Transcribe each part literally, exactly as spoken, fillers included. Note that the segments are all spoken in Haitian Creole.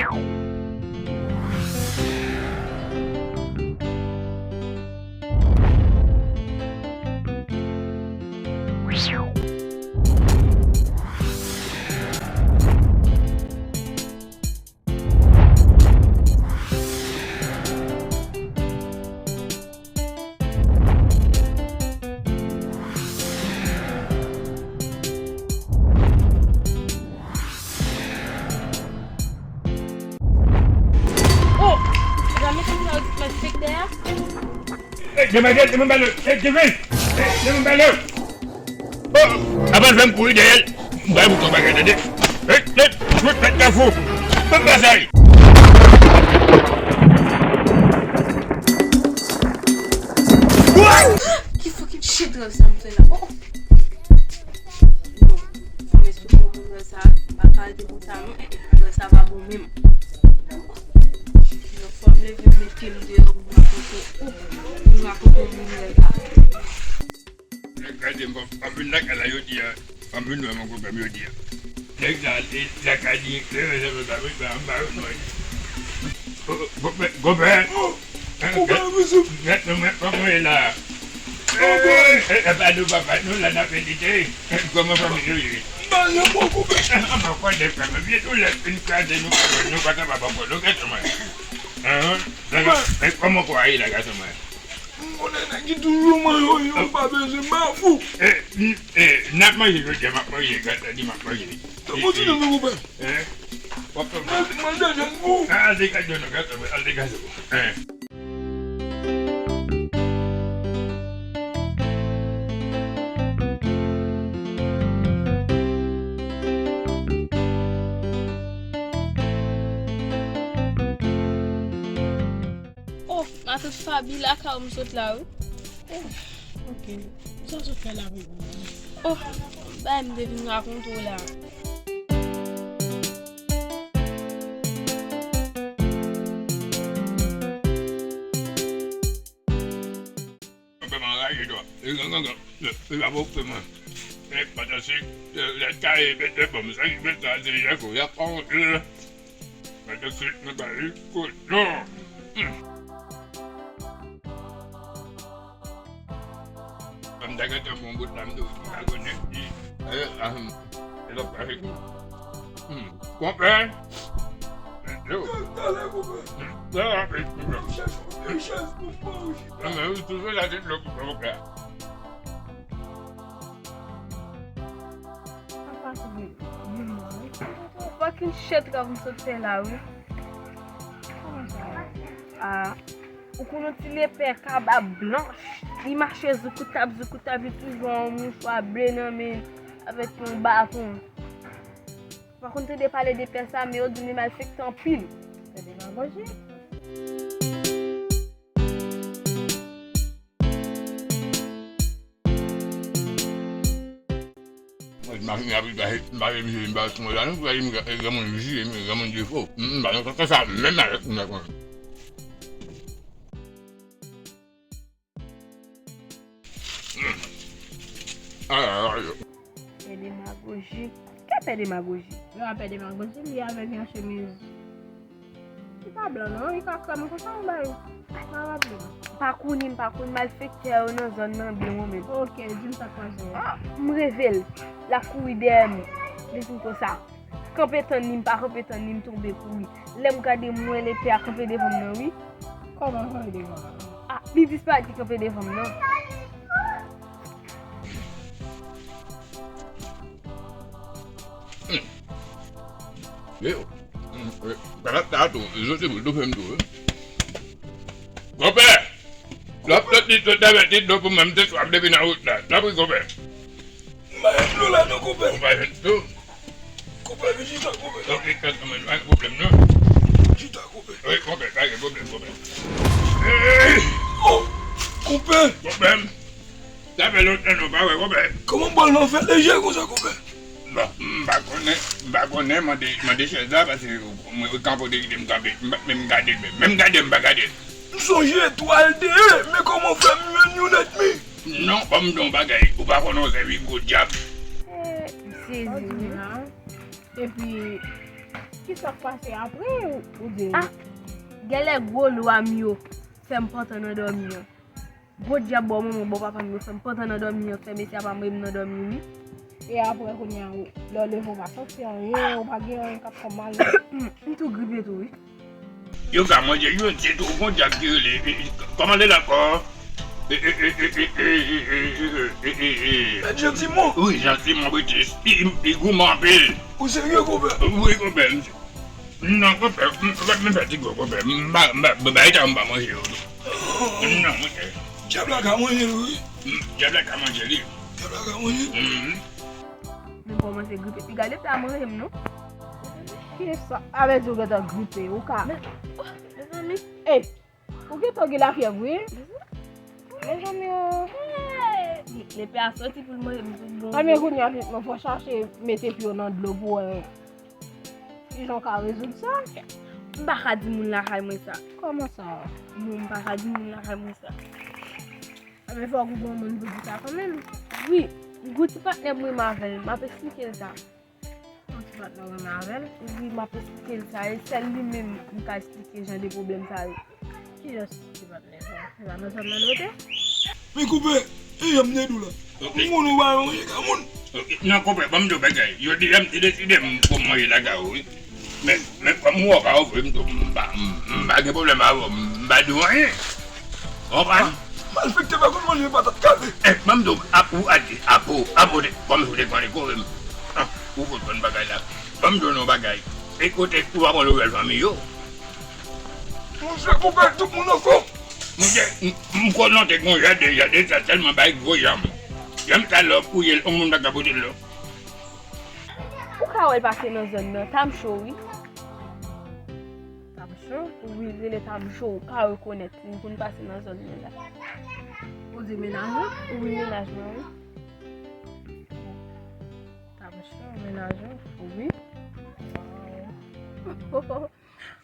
Oh! Ou pa mete moun nan ou di mwen fèk dèyè? Ey, demwazèl, demen bale. Ey, Kevin! Ey, demen bale. Oh! Avan l fè m kouri dèyè l, m pral bout yon bagay, tande. Ey, ey, mwen mèt kafou. Mwen pa sa. Ki fucking shit rèv sa m fè la? Oh! Non, fò m esplike w pou rèv sa, pa kalite pou sa non, rèv sa pa bon menm. Non, fò m leve m mete m deyò pou m rakonte w, pou m rakonte w menm rèv la. Nèg la di m, anpil lakay la yo di a, anpil nwè mon konpè m yo di a. Nèg la, li lakay li klere, se pa sa, wi, ba, anba yo nwè. Konpè, konpè. Konpè, mesye. Gad nou, men kòman e la. E pa nou papa, nou la n ap medite. Kòman fanmi yo ye? Mwen pa janm wè konpè. An pa kwè de frè mwen. Byen tou lè fin kraze nou, nou pa kapab ankò. Nou gade mwen. Ahan. Men kòman kò a ye la, gason mwen? M konnen nèg ki toujou manje yo, yo pa bezwen bafou. E, n ap manje jodi a, m ap manje, gade, di m ap manje. Tankou ti nou, konpè. Hein? W ap fè m. Mwen, mwen deja m gou. Al degaje w non, gade, al degaje w. Hein? Oh, matant Faby lakay ou m sot la wi. Oh, ok. Sa w sot fè la menm? Oh, bay m te vin rakonte w la. Konpè m anraje dwa. E gangan, e pa pou fè mwen. E patansik, e lèt kaye, mete bon, sa ki fè sa, se jèf, y ap fè yon jèf. Mete sit nan kay li kochon. Hmm. M ta gentan pran bout la, m di w, m pa konnen. E, ahem. E lòt bagay. Hmm. Konpè. Yo. Talè, konpè. Talè, konpè. M chèche yon vye chèz pou m ba w chita. Anben, wi, toujou la, se dlo konpè. Papa, se vre. Fucking shit, rèv m sot fè la, wi. Kòman sa? Ah, ou konn yon ti lepè kaba blanch, li mache zoukoutap, zoukoutap, li toujou yon mouchwa ble nan men, avèk yon baton. Ou pa konn tande pale de pè sa, men yo di li malfektè anpil. Se demagoji. Mwen, m pa fin rapid, m pa, m pa vle misye, m pa sou mwen la, non, pou gade m, granmoun vye, m, granmoun defo. M, m pa nan kontan sa, menm avèk moun la, konn. Hmm. Ay, ay, ay. Pè demagoji. Ki pè demagoji? Yo, a pè demagoji, li avèk yon chemiz. Li pa blan non, li ka krèm konsa yon bagay. M pa raple m. M pa konnen, m pa konn malfektè yo nan zòn nan byen mwen menm. Ok, di m sa k pase. Ah, m reve l. L ap kouri dèyè m. Li di m konsa. Kanpe tann li, m pa kanpe tann li, m tonbe kouri. Lè m gade m wè lepè a kanpe devan m nan wi. Kòman kanpe devan w? Ah, li disparèt li kanpe devan m nan. Hmm. Yo. Hmm, wi. Bagay sa tou, yo te boul tou fè m tou, wi. Konpè! Lòt lòt li sot avèk ti dlo pou mwen, m te swaf depi nan wout la. Tanpri, konpè. M pa jwenn dlo la non, konpè. Ou pa jwenn dlo? Konpè, vin chita, konpè. Ok, kalm, pa gen pwoblèm non. Chita, konpè. Wi, konpè, pa gen pwoblèm, konpè. Ey! Oh! Konpè! Konpè m. Sa fè lontan nou pa wè, konpè. Kòman bòl nan fè lejè konsa, konpè? Bon, m pa konnen, m pa konnen, mande, mande chèz la, paske mwen, kanpe w te kite m kanpe, m pa menm gade l, menm gade m pa gade l. M sonje etwal te ye, men kòman w fè m jwenn yon ènmi? Non, ban m di w yon bagay, ou pa konnen w sèvi gwo dyab. Eh, Jezi. Epi, Kisa k pase apre ou, ou di? Ah, genlè gwo lwa m yo fè m pantan nan dòmi an. Gwo dyab bò manman bò papa m yo fè m pantan nan dòmi an, fè mesye a pa mare m nan dòmi wi. E apre kounye a, ou, lè w leve ou pa santi anyen, ou pa gen anyen k ap fè w mal. M tou gripe tou wi. Yo ka manje, yo se tou gon dyab ki rele, e, e, kòman l rele ankò? E, e, e, e, e, e, e, e, e, e, e, e. Mèt Jean Simon? Wi, Jean Simon Britis. Li, li goumen anpil. Ou serye, konpè? Wi, konpè, m, non, konpè, m, m, m fè ti gwo, konpè. M pa, m pa, m pa, m pa manje yo. Non, monchè. Dyab la ka manje l, wi. M, dyab la ka manje li. Dyab la ka manje l. Mhm. Men kòmanse gripe. Piga lè sa manje m non. Kiyès sa? A vle di ou gentan gripe, ou ka. Men, oh, mezanmi. Ey, ou gentan gen lafyèv, wi. Mezanmi, oh. Lepè a soti pou l manje m tout bon. Anben, kounye a, non, fò chache mete pye w nan dlo pou wè kijan w ka rezoud sa. M pa ka di moun lakay mwen sa. Kòman sa? Non, m pa ka di moun lakay mwen sa. Anben, fòk ou gon moun pou di sa kanmenm. Wi, m gon ti patnè m renmen avè l, m ap esplike l sa. Yon ti patnè w renmen avè l? Wi, m ap esplike l sa. E sèl li menm m ka esplike jan de pwoblèm sa yo. Kiyès ti patnè sa? Se pa nan zòn nan l rete? Men konpè, e jan m te di w la. Ok. M konnen w pa yon rega moun. Ok. Non, konpè, ban m di w bagay. Jodi a m te deside m pou m manje lakay ou, wi. Men, men kòm ou pa ofri m tou, m pa, m, m pa gen pwoblèm avè w, m pa di w anyen. Ou konprann? Malfektè pa konn manje patat kale. Eh, ban m di w, ap ou adi, ap ou, ap ou, kòm si w te konn kore m. Ah, ou konprann bagay la. Ban m di w yon bagay. E kote ou pa pran nouvèl fanmi yo? Monchè, konpè, tout moun anfòm. Monchè, m, m konnen w te gon jaden, jaden sa tèlman bay gwo janm. Janm sa lè w kouye l, yon moun pa ka pote l non. Ou ka wè l pase nan zòn nan, Tamcho wi. Tamcho? Wi, l rele Tamcho, ou ka rekonèt li, m konn pase nan zòn nan la. Ou di menaj ou? Wi, menaj mwen wi. Tamcho, menaj ou? Wi. Waw.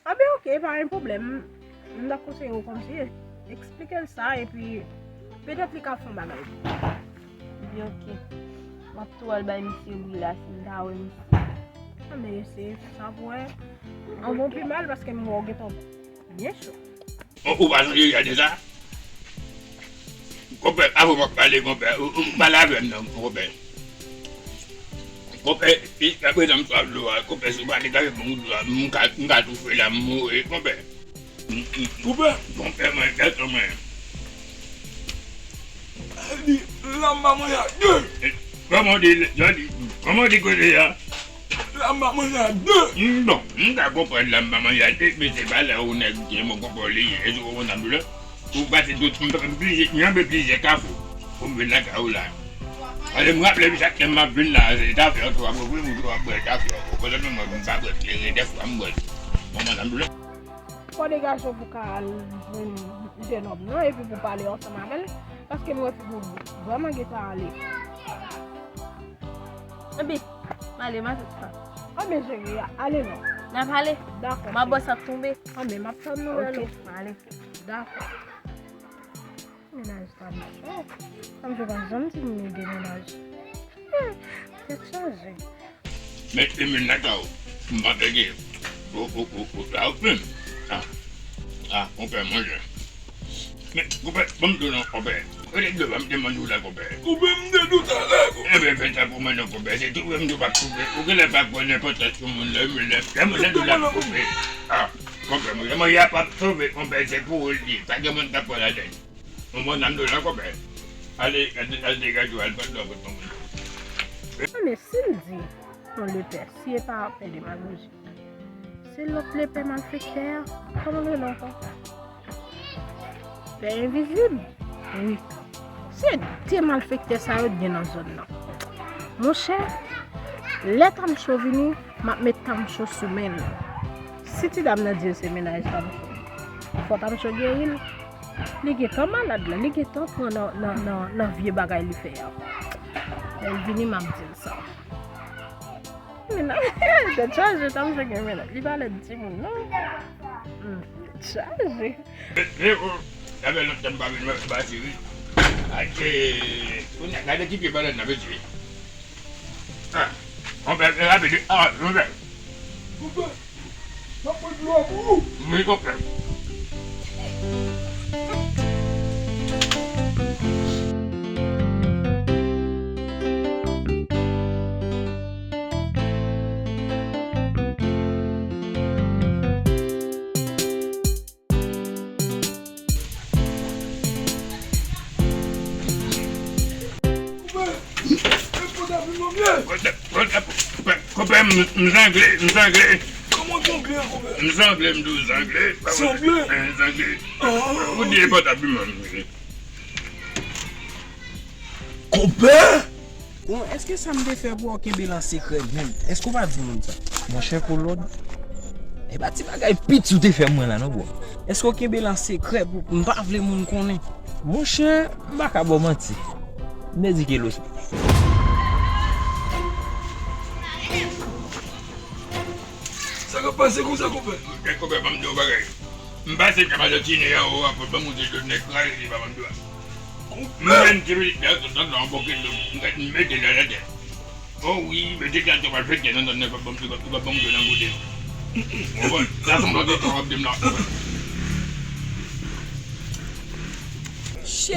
Anben, ok, pa gen pwoblèm. M t ap konseye w kòmsi, eksplike l sa, epi petèt li ka fè yon bagay pou ou. Ebyen, ok. M ap tou al bay misye wi la, si m ta wè misye. Anben, eseye fè sa pou wè. An bon pi mal, paske m wè w gentan byen cho. Ou, ou pa sonje gade sa? Konpè, avan m ap pale, konpè, ou, ou pale avè m non, konpè. Konpè, e, aprezan m swav dlo a, konpè, si w pa degaje ban m dlo a, m ka, m ka toufe la, m mouri, konpè. M, m, konpè, konpè, mwen, gade mwen. Li, la m pa manje a de. E, kòman w di, kòman w di kote a? La m pa manje a de. M, bon, m ka konprann la m pa manje a de, men se pa lè ou nèg ki mwen konprann li, e si w konprann sa m di w la. Ou pase tout, m, m plizyè, m janbe plizyè kafou pou m vin lakay ou la. Ale m raple m chak lè m ap vin la, se tafya w tou w ap ofri m, ou tou w ap bwè tafya w. Ou konnen mwen, m pa bwè kleren, dèfwa m bwè. Ou konprann sa m di w la? Fò degaje w pou ka al jwenn jennonm nan epi pou pale ansanm avè l, paske m wè figi w vrèman gentan ale. Anben, m ale, m a tout sa. Anben, cheri, ale non. N a pale? Dakò, cheri. M a bò sa k tonbe. Anben, m ap tann nouvèl ou. Ok, m ale. Dakò. Menaj Tamcho. Tamcho pa janm di m li gen menaj. Hmm, tèt chaje. Men, men, men, lakay ou, m pa pèdi. O, o, o, o, la ou menm. Ah, ah, konpè, manje. Men, konpè, ban m di w non, konpè. Kote dlo a m te mande w la, konpè? Konpè, m te di w talè, konpè. Enben, fè sa pou mwen non, konpè. Se tou, m di w pa konpè. Ou genlè pa kwè nenpòt lè sou moun, lè, lè, lè mwen lè dlo la, konpè. Ah, konpè, manje, manje a p ap sove, konpè, se pou ou l ye. Pa gen moun k ap pran ladann. Ou konprann sa m di w la, konpè? Ale, ale, ale degaje w, al pran dlo pou moun. Anben, si m di yon lepè, si e pa pè demagoji, se lòt lepè malfektè a, kòman l rele ankò? Pè envizib? Wi. Se de malfektè sa yo t gen nan zòn nan. Monchè, lè Tamcho vini, m ap met Tamcho sou men l. Si ti dam nan di l se menaj Tamcho, fò Tamcho geri l. Li gentan malad la, li gentan pran nan, nan, nan, nan vye bagay li fè a. Lè l vini, m ap di l sa. Menaj, tèt chaje, Tamcho gen menaj. Li pa lè di moun, non. Hmm, tèt chaje. E, e, o, sa fè lontan m pa vin wè bati, wi. Adje, kounye a, gade ki pye banann nan, mesye. Ah, konpè, e, rapid, wi. Ah, konpè. Konpè. M ap pran dlo pou ou. Wi, konpè. Konpè, konpè, m, m zangle, m zangle. Kòman w zangle a, konpè? M zangle, m di w zangle. Zangle? Eh, zangle. Ah. Ou di e pòtab li, man. Konpè? Bon, èske sa m te fè pou w kenbe l an sekrè menm? Èske w pa di moun sa? Monchè Kolòd, e pa ti bagay piti w te fè mwen la non, bro. Èske w kenbe l an sekrè pou m pa vle moun konnen? Monchè, m pa ka ba w manti. M te di Kelo sa. Sa k ap pase konsa, konpè? Kèt, konpè, ban m di w bagay. M pase Kapadòtine anwo a, pou ban m yon ti dlo nèg kraze li pa ban m dlo a. Konpè! M jwenn ti pitit la sot nan yon bòkèt dlo, m mete l atè. O wi, pitit la tou pral fete nan zòn nan, li pa ban m, li pa, li pa ban m dlo nan gode. Ou konprann? Sa se yon lòt istwa w ap di m la.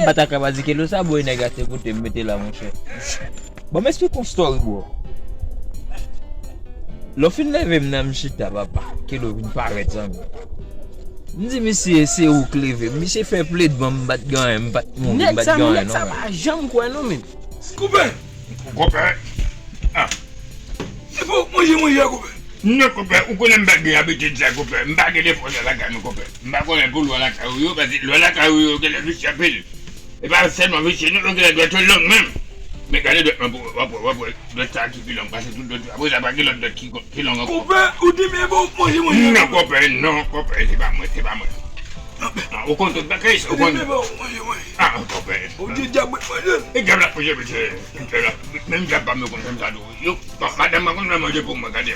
M pa ta ka pa di Kelo sa, bro, e nèg la te kote m mete la, monchè. Bon, m esplike yon story, bro. Lè w fin leve m nan, m chita, papa. Kelo vin parèt, zanmi. M di misye, se ou k leve m. Misye fè pled ban m, m pa t gen anyen, m pa t mouri, m pa t gen anyen, non, men. Nèg sa pa janm kwè, non, men. Konpè! Konpè! Ah! Se pou manje, manje a, konpè. Non, konpè, ou konnen m pa gen abitid sa, konpè. M pa gen defo sa lakay mwen, konpè. M pa konnen pou lwa lakay ou yo, paske lwa lakay ou yo genlè visye anpil. E pa sèlman visye, non, yo genlè dwèt yo long menm. Men gade dwèt mwen pou w ap wè, w ap wè dwèt sa ki pi long pase tout dwèt yo. Apre sa, pa gen lòt dwèt ki, ki long ankò. Konpè, ou di m e bon, manje, manje. Non, konpè, non, konpè, se pa mwen, se pa mwen. Ah, ou konn tout bagay, ou konn. Ou di m e bon, manje, manje. Ah, konpè. Ou di dyab mwen manje. E dyab la manje, mesye. Dyab la, menm dyab pa m yo konn fè m sa tou. Yo, bon, madanm mwen konn fè manje pou mwen, gade.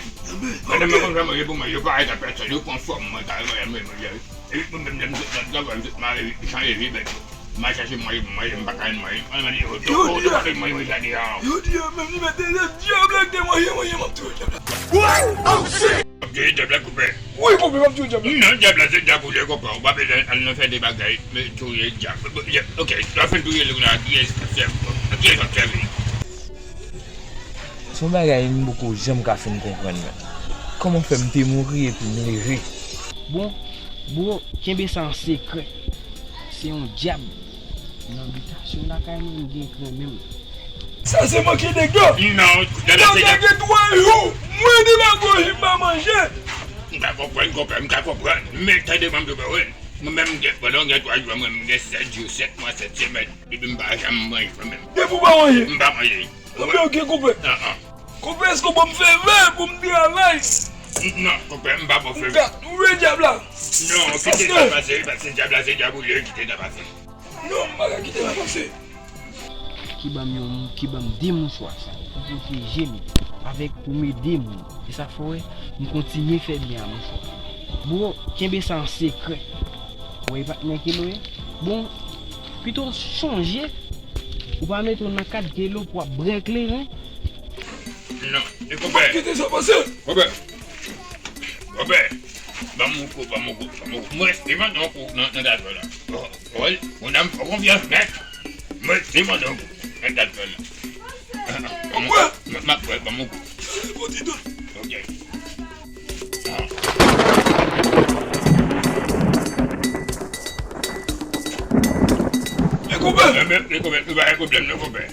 Madanm mwen konn fè manje pou mwen, yo pa ede pèsòn, yo pran fòm mwen, sa yo fè manje. Epi mwen menm, lè m sot nan travay, m sot mare, chanje vye bèt. M al chache manje pou manje, m pa ka jwenn manje. Mwen di, yo, yo, yo, yo, manje, manje, gade a. Yo di, yo, menm li mete dyab la, ki te manje, manje, m ap touye dyab la. What? Oh, shit! M ap touye dyab la, konpè. Wi, konpè, m ap touye dyab la. Non, dyab la, se dyab ou ye, konpè. Ou pa bezwen al nan fè de bagay, men touye dyab. Bon, dyab, ok, lè w fin touye l, ou la, kiyès k ap sèvi? Kiyès k ap sèvi? Se yon bagay m poko janm ka fin konprann, men. Kòman fè m te mouri epi m leve? Bon, bro, kenbe sa an sekrè. Se yon dyab nan bitasyon lakay mwen, m gen kran menm. Sa se manke dega. Non, dega se gen twa jou. Mwen demagoji m pa manje. M ka konprann, konpè, m ka konprann. Men tande ban m di w bagay. Mwen menm, m gen, pandan m gen twa jou, mwen, m gen sèt jou, sèt mwa, sèt semèn. Depi m pa janm manje, mwen menm. Depi w pa manje? M pa manje. Konpè, ok, konpè. Ah, ah. Konpè, èske w ban m feve pou m travay? N-, non, konpè, m pa ba w feve. M ka touye dyab la. Non, kite sa pase, paske dyab la se dyab ou ye, kite sa pase. Non, m pa ka kite sa pase. Ki ban m yon, ki ban m de mouchwa sa yo pou pwoteje m avèk pou m ede moun. E sa k fè w wè, m kontinye fè byen a mouchwa. Bro, kenbe sa an sekrè. Ou wè e patnè Kelo ye? Bon, pito w chonje, ou pa mete w nan kad Kelo pou w ap bwè kleren. Non, e konpè. Kite sa pase. Konpè. Konpè. Ban m yon kou, ban m yon kou, ban m yon kou. Mwen, e ban m yon kou nan, nan dal la. Oh, oh, yon dam fè konfyans nèt. Mwen, e ban m yon kou nan dal la. Konpè. M, m ap bwè, ban m yon kou. Bon, ti dout. Ok. E konpè. E, e, e konpè, nou pa gen pwoblèm non, konpè.